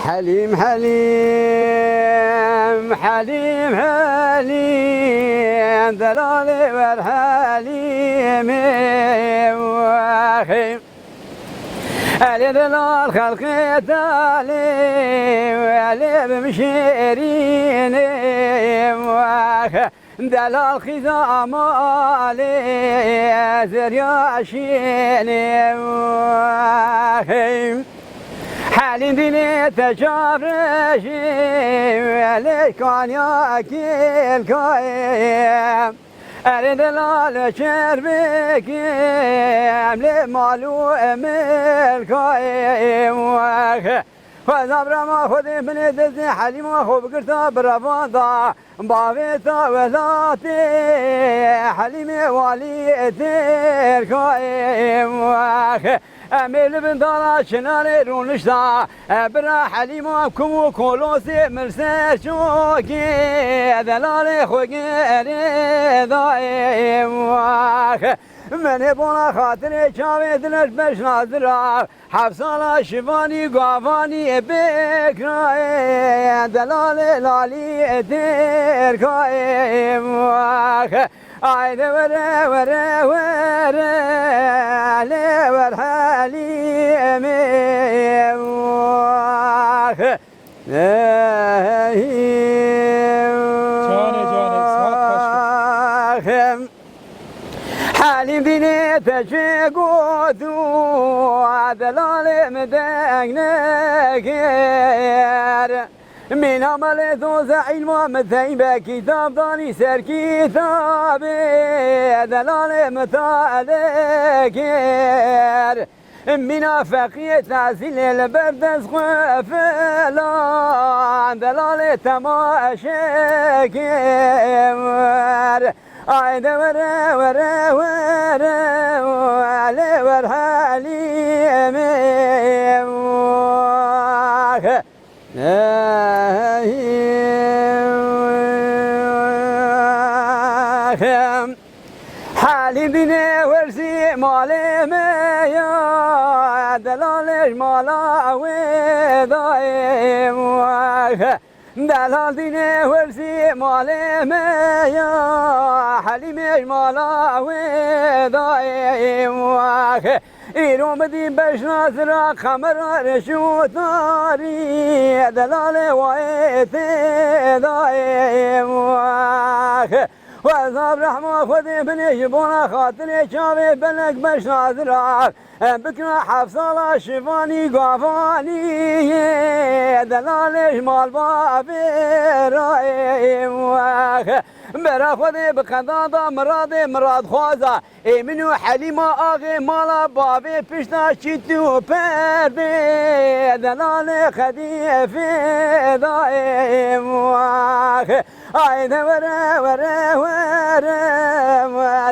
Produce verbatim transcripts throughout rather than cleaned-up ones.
Helîm, Helîm, Helîm, Helîm, delalê wer Helîmê wexê. Elê delal xelqê talê, elê bim şêrînê wexe. Delal xîza malê, zerya şênê wexe. Helîm dînê te çavreşê, elê kanya kêlkayê. Erê delal çer bikim lê mal û milkayê wexe. Xweza birama Xwedê binê destê Helîma xwe bigirta bi revan da. Bavê ta welatê Helîmê walî Tirkayê wexe. Em ê li bin dara çinarê rûnişta, e, bira Helîma kum û kolosê min ser çokê, delalê xwe gerê dayê wexe. Min ê bona xatirê çavê dilek beş nazira, heft sala şivanî gavanî bêkrayê, delalê lalî Tirkayê wexe. Haydi were, were, were, lê wer Helîmê wexe. Canê, canê, saet xweş be. Helîm dînê te çi got û delalê min deng nekir. Mîna melê doze îlma min teybe, kitab danî ser kitabê, delalê min talê kir. Mîna feqiyê tazîlê li ber dest xwe filan, delalê temaşekê wer. Haydi were, were, were, lê wer Helîmê wexe. Helîm dînê wersî malê me ya, delalê ji mala wê dayê wexe. Delal dînê wersî malê me ya, Helîmê ji mala wê dayê wexe. Îro min dî beşna zira qemera reş û tarî, delalê wayê tê dayê wexe. Weza bi rehma Xwedê binê ji bona xatirê çavê belek beşna zira. Em bikna heft sala şivanî gavanî, delalê ji mal bavê rayê wexe. Bera Xwedê bi qeda da miradê miradxwaza. Ê min û Helîma axê mala bavê pişta çît û perdê, delalê xedîfê dayê wexe. Haydi were, were, were,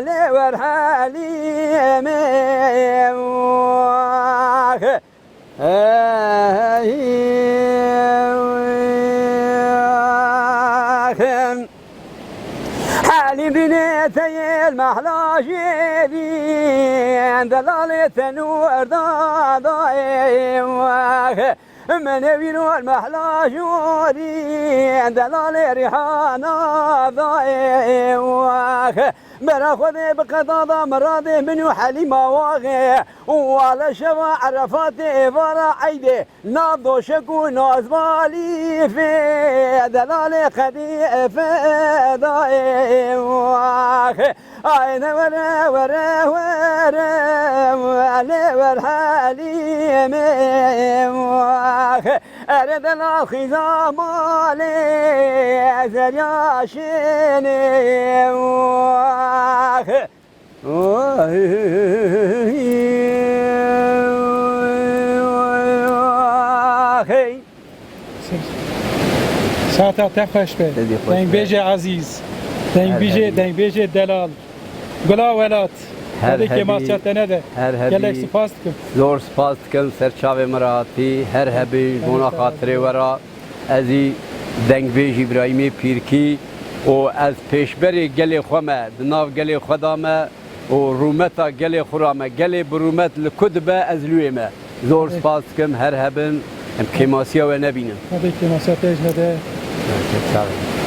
lê wer Helîmê wexe. Helîm dînê teyê mehla jêrî, delalê tenûr da dayê wexe. Min ê wîro mehla jorî, delalê rîhana dayê wexe. Bera Xwedê bi qeda da miradê min û Helîma waxê. Wale şeva Erefatê êvara Eydê, nav doşek û nazbalîfê, delalê qedî fedayê wexe. Haydi were, were, were, lê wer Helîmê wexe. Erê delal xîza malê, zerya şênê wexe. Hey. Saeta te xweş be. Te dî xweş be. Dengbêjê ezîz. Her Dengbêjê, hebî. Dengbêjê delal. Gula welat. Her Hevê hebî. Kêmasya te nede. Her hebî. Gelek spas dikim. Zor spas dikim, ser çavê min re hatî. Her hebî, ji bona xatirê we re. Ez î dengbêj Îbrahîmê Pîrkî û ez pêşberê gelê xwe me, di nav gelê xwe de me û rûmeta gelê xwe re me. Gelê bi rûmet li ku dibe, ez li wê me. Zor spas dikim, her hebin. Em kêmasiya we nebînin. Hadi kêmasiya te jî hede. Sağ ol.